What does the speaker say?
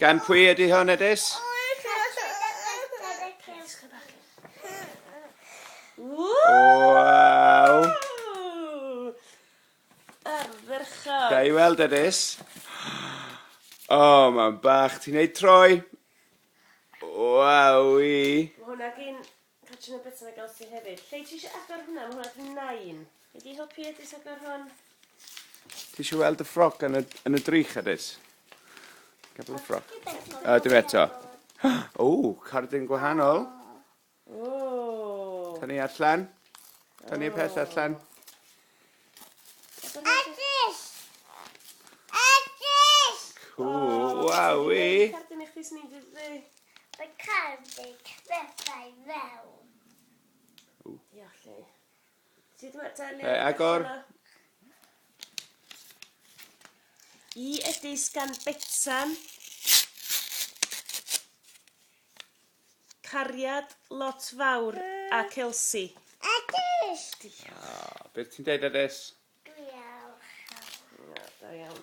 Gan pwy ydy hwn, Edis? Waw! Ardderchog! Ga i weld, Edis? O, oh, mae'n bach. Ti'n neud troi? Wawi! Mae hwnna gyn Catrin a Betsan ac Elsi hefyd. Lle ti eisiau agor hwnna? Mae hwnna gyn nain. Ydy helpu Edis agor hwn? Ti eisiau weld y ffroc yn y, yn y drych, Edis? Gafel y ffroc. Uh, dim eto. O, cardyn gwahanol. O! Tynnu allan. Tynnu y peth allan. Edis! Edis! Cool, wawi! Cardyn i chdi sy'n ni'n dweud. Mae cardyn pethau fewn. Diolch, Lle. Ti wedi dal Eh, agor. I Edis gan Betsan. Cariad lot fawr a Kelsey. Edis! Oh, beth ti'n deud, Edis? Diolch. No, da iawn.